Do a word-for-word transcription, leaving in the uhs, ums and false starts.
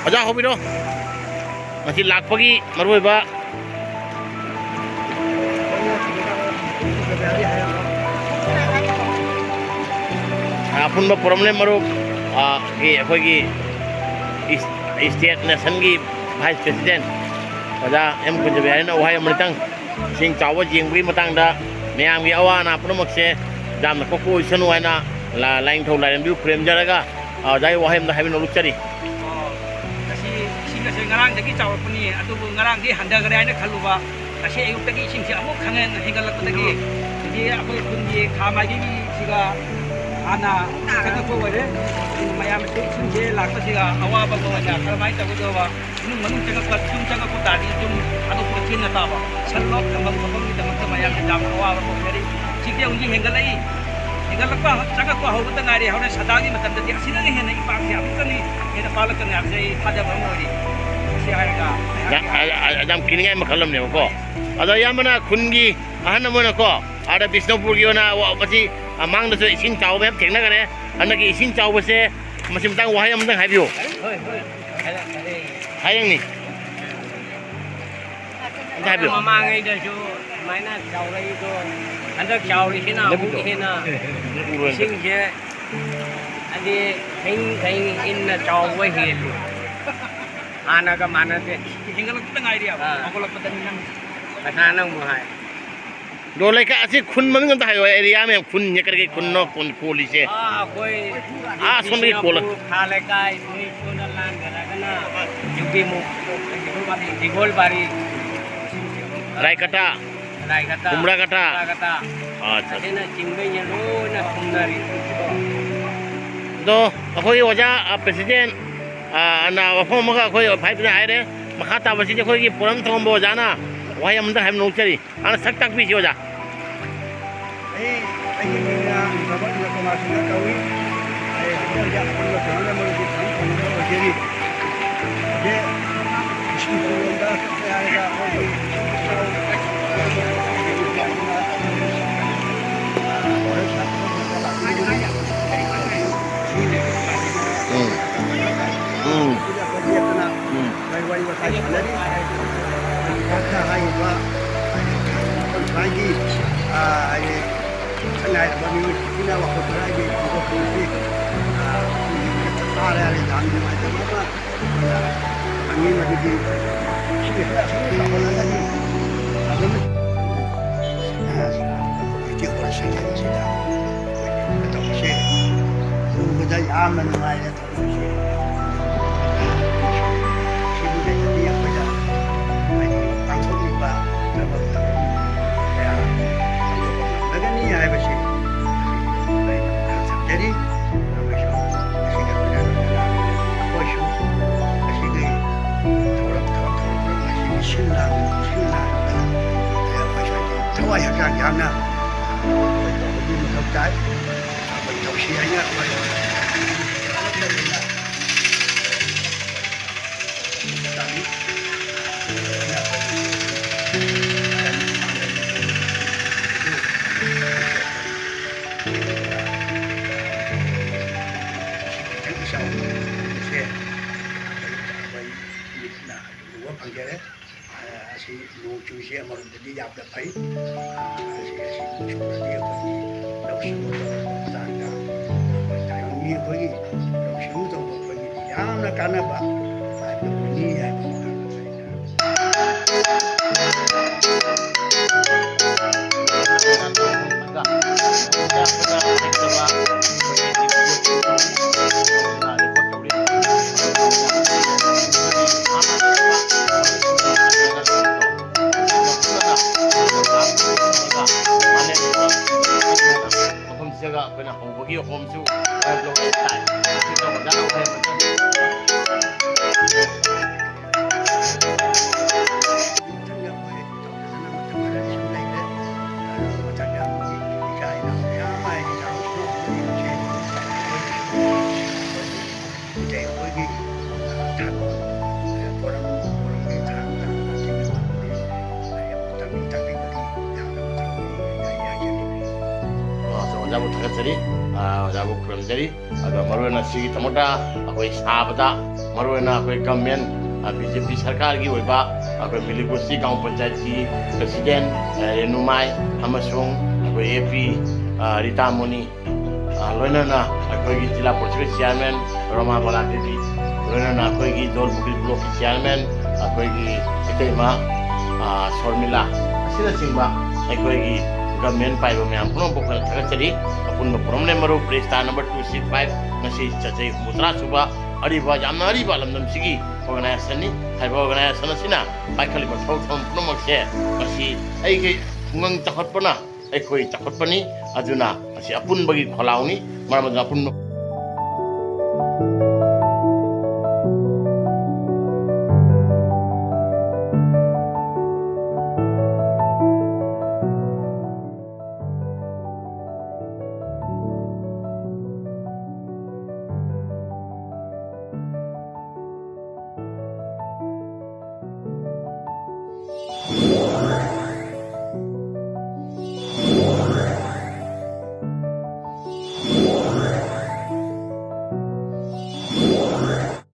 ꯑꯣꯖꯥ ꯍꯧꯕꯤꯔꯣ꯫ ꯉꯁꯤ ꯂꯥꯛꯄꯒꯤ ꯃꯔꯨꯑꯣꯏꯕ ꯑꯄꯨꯟꯕ ꯄꯣꯔꯝꯂꯦꯟ ꯃꯔꯨꯞ, ꯑ, ꯒꯤ ꯑꯩꯈꯣꯏꯒꯤ ꯏꯁ-, ꯏꯁꯇꯦꯠ ꯅꯦꯁꯟꯒꯤ ꯚꯥꯏꯁ ꯄ꯭ꯔꯦꯁꯤꯗꯦꯟ ꯑꯣꯖꯥ ꯑꯦꯝ ꯀꯨꯟꯖꯕꯤꯍꯥꯔꯤꯅ ꯋꯥꯍꯩ ꯑꯃꯇꯪ ꯏꯁꯤꯡ ꯆꯥꯎꯕ ꯌꯦꯡꯕꯒꯤ ꯃꯇꯥꯡꯗ ꯃꯌꯥꯝꯒꯤ ꯑꯋꯥ ꯑꯅꯥ ꯄꯨꯝꯅꯃꯛꯁꯦ ꯌꯥꯝꯅ ꯀꯣꯛꯄ ꯑꯣꯏꯁꯅꯨ ꯍꯥꯏꯅ ꯂꯥ-, ꯂꯥꯏꯅꯤꯡꯊꯧ ꯂꯥꯏꯔꯦꯝꯕꯤꯕꯨ ꯈꯨꯔꯨꯝꯖꯔꯒ, ꯑ, ꯑꯣꯖꯥꯒꯤ ꯋꯥꯍꯩ ꯑꯃꯗ ꯍꯥꯏꯕꯤꯅꯧ ꯂꯨꯛꯆꯔꯤ꯫ ꯑꯣ, ꯉꯁꯤ ꯏꯁꯤꯡ ꯑꯁꯦ ꯉꯔꯥꯡꯗꯒꯤ ꯆꯥꯎꯔꯛꯄꯅꯤ, ꯑꯗꯨꯕꯨ ꯉꯔꯥꯡꯗꯤ ꯍꯟꯊꯈ꯭ꯔꯦ ꯍꯥꯏꯅ ꯈꯜꯂꯨꯕ, ꯉꯁꯤ ꯑꯌꯨꯛꯇꯒꯤ ꯏꯁꯤꯡꯁꯦ ꯑꯃꯨꯛ ꯈꯪꯍꯦꯟ ꯍꯦꯟꯒꯠꯂꯛꯄꯗꯒꯤ ꯍꯧꯖꯤꯛ ꯑꯩꯈꯣꯏ ꯈꯨꯟꯒꯤ ꯈꯥ ꯃꯥꯏꯀꯩꯒꯤꯁꯤꯒ ꯍꯥꯟꯅ ꯆꯪꯉꯛꯄ ꯑꯣꯏꯔꯦ꯫ ꯃꯌꯥꯝꯁꯦ ꯏꯁꯤꯡꯁꯦ ꯂꯥꯛꯄꯁꯤꯒ ꯑꯋꯥꯕ ꯑꯃ ꯑꯣꯏꯅ ꯀꯔꯝꯍꯥꯏꯅ ꯇꯧꯒꯗꯧꯕ? ꯏꯃꯨꯡ ꯃꯅꯨꯡ ꯆꯪꯉꯛꯄ, ꯌꯨꯝ ꯆꯪꯉꯛꯄ ꯇꯥꯔꯗꯤ ꯌꯨꯝ ꯍꯥꯡꯗꯣꯛꯄꯗ ꯊꯦꯡꯅ ꯇꯥꯕ, ꯁꯟ ꯂꯣꯛ ꯊꯝꯐꯝ ꯈꯣꯠꯐꯝꯒꯤꯗꯃꯛꯇ ꯃꯌꯥꯝꯅ ꯌꯥꯝꯅ ꯑꯋꯥꯕ ꯊꯣꯛꯅꯔꯤ꯫ ꯍꯧꯖꯤꯛꯇꯤ ꯍꯧꯖꯤꯛ ꯍꯦꯟꯒꯠꯂꯛꯏ꯫ ꯍꯦꯟꯒꯠꯂꯛꯄ ꯆꯪꯉꯛꯄ ꯍꯧꯕꯇ ꯉꯥꯏꯔꯤ꯫ ꯍꯣꯔꯦꯟ ꯁꯗꯥꯒꯤ ꯃꯇꯝꯗꯗꯤ ꯑꯁꯤꯗꯒꯤ ꯍꯦꯟꯅ ꯏꯄꯥꯛꯁꯦ ꯑꯃꯨꯛꯀꯅꯤ ꯍꯦꯟꯅ ꯄꯥꯛꯂꯛꯀꯅꯤ ꯍꯥꯏꯕꯁꯦ ꯑꯩ ꯊꯥꯖꯕ ꯑꯃ ꯑꯣꯏꯔꯤ꯫ ꯁꯤ ꯍꯥꯏꯔꯒ ꯌꯥ-, ꯑ-, ꯑ-, ꯌꯥꯝ ꯀꯤꯅꯤꯡꯉꯥꯏ ꯃꯈꯜ ꯑꯃꯅꯦꯕꯀꯣ꯫ ꯑꯗꯣ ꯏꯌꯥꯝꯕꯅ ꯈꯨꯟꯒꯤ ꯑꯍꯟ ꯑꯃ ꯑꯣꯏꯅꯀꯣ, ꯑꯥꯗ ꯕꯤꯁꯅꯨꯄꯨꯔꯒꯤ ꯑꯣꯏꯅ ꯋꯥ-, ꯃꯁꯤ, ꯑ, ꯃꯥꯡꯗꯁꯨ ꯏꯁꯤꯡ ꯆꯥꯎꯕ ꯃꯌꯥꯝ ꯊꯦꯡꯅꯈꯔꯦ꯫ ꯍꯟꯗꯛꯀꯤ ꯏꯁꯤꯡ ꯆꯥꯎꯕꯁꯦ ꯃꯁꯤ ꯃꯇꯥꯡ ꯋꯥꯍꯩ ꯑꯃꯇꯪ ꯍꯥꯏꯕꯤꯌꯨ꯫ ꯍꯣꯏ, ꯍꯣꯏ꯫ ꯍꯥꯏꯔꯛꯀꯅꯤ꯫ ꯍꯥꯏꯔꯛꯅꯤ꯫ ꯑꯝꯇ ꯍꯥꯏꯕꯤꯌꯨ꯫ ꯃꯃꯥꯡꯉꯩꯗꯁꯨ ꯁꯨꯃꯥꯏꯅ ꯆꯥꯎꯔꯛꯏꯗꯣ, ꯍꯟꯗꯛ ꯆꯥꯎꯔꯤꯁꯤꯅ ꯑꯃꯨꯛ ꯍꯦꯟꯅ ꯏꯁꯤꯡꯁꯦ ꯍꯥꯏꯗꯤ ꯊꯦꯡ ꯊꯦꯡ ꯏꯟꯅ ꯆꯥꯎꯕ ꯍꯦꯜꯂꯤ꯫ ꯍꯥꯟꯅꯒ ꯃꯥꯟꯅꯗꯦ꯫ ꯍꯦꯟꯒꯠꯂꯛꯄꯗ ꯉꯥꯏꯔꯤꯕ, ꯑꯥ꯫ ꯍꯧꯒꯠꯂꯛꯄꯗꯅꯤ ꯅꯪ꯫ ꯀꯅꯥꯅ ꯑꯃꯨꯛ ꯍꯥꯏ? ꯑꯗꯣ ꯂꯩꯀꯥꯏ ꯑꯁꯤ ꯈꯨꯟ ꯃꯃꯤꯡ ꯑꯝꯇ ꯍꯥꯏꯌꯣ, ꯑꯦꯔꯤꯌꯥ ꯃꯌꯥꯝ ꯈꯨꯟꯁꯦ ꯀꯔꯤ ꯀꯔꯤ ꯈꯨꯟꯅꯣ ꯀꯣꯟ-, ꯀꯣꯜꯂꯤꯁꯦ? ꯑꯥ, ꯑꯩꯈꯣꯏ ꯑꯥ, ꯁꯣꯝꯗꯒꯤ ꯀꯣꯜꯂ- ꯕꯤꯁꯅꯨꯄꯨꯔ ꯈꯥ ꯂꯩꯀꯥꯏ, ꯃꯣꯏ ꯁꯣꯝꯗ ꯂꯥꯟꯈ꯭ꯔꯒꯅ ꯌꯨꯕꯤꯃꯨꯛ, ꯗꯤꯒꯣꯜꯕꯥꯔꯤ꯫ ꯔꯥꯏꯀꯇꯥ꯫ ꯔꯥꯏꯀꯇꯥ꯫ ꯀꯨꯝꯕ꯭ꯔꯥꯀꯇꯥ꯫ ꯀꯨꯝꯕ꯭ꯔꯥꯀꯇꯥ꯫ ꯑꯠꯆꯥ꯫ ꯑꯁꯤꯅꯆꯤꯡꯕ ꯌꯦꯜꯂꯣꯏꯅ ꯈꯨꯝꯅꯔꯤ꯫ ꯑꯗꯣ ꯑꯩꯈꯣꯏꯒꯤ ꯑꯣꯖꯥ, ꯑ, ꯄ꯭ꯔꯦꯁꯤꯗꯦꯟ, ꯑ, ꯑꯅ ꯋꯥꯐꯝ ꯑꯃꯒ ꯑꯩꯈꯣꯏ ꯚꯥꯏ ꯄ꯭ꯔꯦꯁꯤꯗꯦꯟ ꯍꯥꯏꯔꯦ꯫ ꯃꯈꯥ ꯇꯥꯕꯁꯤꯗꯤ ꯑꯩꯈꯣꯏꯒꯤ ꯄꯣꯔꯝ ꯊꯝꯃꯝꯕ ꯑꯣꯖꯥꯅ ꯋꯥꯍꯩ ꯑꯃꯇ ꯍꯥꯏꯕ ꯅꯣꯛꯆꯔꯤ꯫ ꯍꯥꯟꯅ ꯁꯛ ꯇꯥꯛꯄꯤꯁꯤ ꯑꯣꯖꯥ꯫ ꯑꯩ, ꯑꯩꯒꯤ ꯃꯤꯡꯅ ꯔꯣꯕꯔꯠ ꯖꯀꯨꯃꯥꯔ ꯁꯤꯡꯍ ꯀꯧꯏ꯫ ꯑꯩ ꯍꯧꯖꯤꯛ ꯍꯧꯖꯤꯛ ꯑꯄꯨꯟꯕ ꯐꯦꯃꯤꯂꯤ ꯑꯃꯒꯤ ꯐꯪꯁꯟ ꯐꯪꯁꯟ ꯑꯣꯏꯖꯔꯤ꯫ ꯍꯧꯖꯤꯛ ꯕꯤꯁꯅꯨꯄꯨꯔ ꯂꯣꯝꯗ ꯆꯠꯄ ꯌꯥꯔꯒ ꯑꯩꯈꯣꯏꯒꯤ ꯎꯝ꯫ ꯎꯝ꯫ ꯍꯥꯏ ꯁꯥꯟꯅꯔꯤ꯫ ꯍꯥꯏꯔꯤꯕ ꯑꯩꯈꯣꯏ ꯁ꯭ꯋꯥꯏꯒꯤ, ꯑ, ꯍꯥꯏꯗꯤ ꯁꯛꯅꯥꯏꯔꯕ ꯃꯤꯑꯣꯏꯁꯤꯡꯁꯤꯅ ꯋꯥꯈꯜ ꯈꯔꯒꯤ ꯈꯣꯡꯗꯣꯛꯄꯁꯤ, ꯑ, ꯑꯩꯈꯣꯏꯒꯤ ꯃꯤꯠꯇ ꯇꯥꯔꯦ ꯍꯥꯏꯔꯦ, ꯌꯥꯝ ꯅꯨꯡꯉꯥꯏꯖꯕ ꯑꯃ, ꯑ, ꯐꯪꯉꯤ꯫ ꯃꯗꯨꯗꯤ ꯁꯤꯒꯤ ꯈꯔ ꯁꯨꯝ ꯆꯥꯎꯈꯠꯂꯒꯗꯤ ꯐꯖꯅ, ꯑ, ꯃꯩꯇꯩ ꯍꯣꯜ ꯁꯦꯟꯇꯔ ꯑꯁꯤꯗ ꯑꯩꯈꯣꯏꯒꯤ ꯃꯇꯧꯁꯦ ꯎꯕꯗ ꯌꯥꯝꯅ ꯅꯨꯡꯉꯥꯏꯔꯦ꯫ ꯁꯤꯕꯨ ꯂꯩꯔꯗꯤ ꯑꯩꯈꯣꯏꯗ ꯍꯥꯏꯗꯤ ꯄꯥꯡꯊꯣꯛꯂꯤꯕ ꯊꯕꯛ ꯊꯧꯔꯝ ꯀꯌꯥ ꯄꯥꯡꯊꯣꯛꯄ ꯉꯝꯂꯒꯅꯤ ꯍꯥꯏꯕꯁꯤ ꯑꯩꯅ ꯈꯪꯖꯔꯤ꯫ ꯑꯩꯈꯣꯏꯁꯨ ꯑꯁꯤꯒ ꯂꯣꯏꯅꯅ ꯑꯩꯈꯣꯏꯁꯨ ꯑꯁꯤꯒꯤ ꯊꯧꯔꯝ ꯊꯕꯛ ꯊꯧꯔꯝ ꯑꯁꯤꯒꯤ ꯁꯤꯜ ꯂꯥꯡ-, ꯁꯤꯜ ꯂꯥꯡꯕꯗ ꯑꯩꯈꯣꯏꯁꯨ ꯊꯋꯥꯏ ꯍꯛꯆꯥꯡ ꯌꯥꯎꯅ ꯑꯩꯈꯣꯏ ꯇꯧꯕꯒꯤ ꯃꯊꯧ ꯇꯥꯏ꯫ ꯑꯩꯈꯣꯏ ꯇꯧꯁꯤ ꯍꯥꯏꯅ ꯑꯩꯈꯣꯏ ꯎꯕ ꯐꯪꯖꯔꯦ꯫ ꯑ, ꯑꯁꯤ ꯅꯣꯡ ꯆꯨꯔꯤꯁꯦ ꯑꯃꯔꯣꯝꯗꯗꯤ ꯌꯥꯝꯅ ꯐꯩ꯫ ꯑ, ꯑꯁꯤ, ꯑꯁꯤ ꯅꯣꯡ ꯆꯨꯔꯗꯤ ꯑꯩꯈꯣꯏꯒꯤ ꯂꯧ ꯁꯤꯡꯎ ꯇꯧꯕ ꯃꯇꯥꯡꯗ ꯑꯩꯈꯣꯏ ꯇꯥꯏꯕꯪ ꯃꯤ ꯑꯩꯈꯣꯏꯒꯤ ꯂꯧ ꯁꯤꯡꯎ ꯇꯧꯕ ꯑꯩꯈꯣꯏꯒꯤꯗꯤ ꯌꯥꯝꯅ ꯀꯥꯟꯅꯕ ꯍꯥꯏꯕꯗꯨꯅꯤ ꯍꯥꯏꯕ ꯋꯥꯈꯜ ꯑꯃ ꯑꯩꯅ ꯃꯐꯝꯁꯤꯗꯒ ꯑꯩꯈꯣꯏꯅ ꯍꯧꯕꯒꯤ ꯍꯣꯝꯁꯨ ꯂꯧꯕ ꯇꯥꯏ꯫ ꯁꯤ ꯇꯧꯕꯗ ꯑꯩꯈꯣꯏ ꯃꯊꯪ ꯑꯣꯖꯥꯕꯨ ꯊꯥꯒꯠꯆꯔꯤ, ꯑ, ꯑꯣꯖꯥꯕꯨ ꯈꯨꯔꯨꯝꯖꯔꯤ꯫ ꯑꯗꯣ ꯃꯔꯨꯑꯣꯏꯅ ꯁꯤꯒꯤꯗꯃꯛꯇ ꯑꯩꯈꯣꯏ ꯁꯥꯕꯗ ꯃꯔꯨꯑꯣꯏꯅ ꯑꯩꯈꯣꯏ ꯒꯃꯦꯟ ꯕꯤ ꯖꯦ ꯄꯤ ꯁꯔꯀꯥꯔꯒꯤ ꯑꯣꯏꯕ ꯑꯩꯈꯣꯏ ꯃꯤꯂꯤꯀꯣꯁꯤ ꯒ꯭ꯔꯥꯝ ꯄꯟꯆꯥꯌꯠꯀꯤ ꯄ꯭ꯔꯁꯤꯗꯦꯟ, ꯑ, ꯔꯦꯅꯨꯃꯥꯏ ꯑꯃꯁꯨꯡ ꯑꯩꯈꯣꯏ ꯑꯦ ꯄꯤ, ꯑ, ꯔꯤꯇꯥꯃꯣꯅꯤ, ꯑ, ꯂꯣꯏꯅꯅ ꯑꯩꯈꯣꯏꯒꯤ ꯖꯤꯂꯥ ꯄꯣꯔꯤꯁꯠꯀꯤ ꯆꯤꯌꯥꯔꯃꯦꯟ ꯔꯣꯃꯥ ꯕꯂꯥꯗꯦꯕꯤ, ꯂꯣꯏꯅꯅ ꯑꯩꯈꯣꯏꯒꯤ ꯗꯣꯜꯄꯨꯈ꯭ꯔꯤ ꯕ꯭ꯂꯣꯛꯀꯤ ꯆꯤꯌꯥꯔꯃꯦꯟ ꯑꯩꯈꯣꯏꯒꯤ ꯏꯇꯩꯃ, ꯑ, ꯁꯣꯔꯃꯤꯂꯥ ꯑꯁꯤꯅꯆꯤꯡꯕ ꯑꯩꯈꯣꯏꯒꯤ ꯒꯃꯦꯟ ꯄꯥꯏꯕ ꯃꯌꯥꯝ ꯄꯨꯝꯅꯃꯛꯄꯨ ꯑꯩꯈꯣꯏꯅ ꯊꯥꯒꯠꯆꯔꯤ꯫ ꯑꯄꯨꯟꯕ ꯄꯨꯔꯝꯂꯦ ꯃꯔꯨꯞ, register number two six five, ꯉꯁꯤ ꯆꯍꯤ ꯍꯨꯝꯐꯨꯇꯔꯥ ꯁꯨꯕ, ꯑꯔꯤꯕ, ꯌꯥꯝꯅ ꯑꯔꯤꯕ ꯂꯝꯗꯝꯁꯤꯒꯤ ꯑꯣꯔꯒꯅꯥꯏꯖꯦꯁꯟꯅꯤ꯫ ꯍꯥꯏꯔꯤꯕ ꯑꯣꯔꯒꯅꯥꯏꯖꯦꯁꯟ ꯑꯁꯤꯅ ꯄꯥꯏꯈꯠꯂꯤꯕ ꯊꯕꯛ ꯊꯧꯔꯝ ꯄꯨꯝꯅꯃꯛꯁꯦ ꯉꯁꯤ ꯑꯩꯒꯤ ꯈꯨꯡꯒꯪ ꯆꯥꯎꯈꯠꯄꯅ ꯑꯩꯈꯣꯏ ꯆꯥꯎꯈꯠꯄꯅꯤ꯫ ꯑꯗꯨꯅ ꯃꯁꯤ ꯑꯄꯨꯟꯕꯒꯤ ꯈꯣꯜꯂꯥꯎꯅꯤ꯫ ꯃꯔꯝ ꯑꯗꯨꯅ ꯑꯄꯨꯟꯕ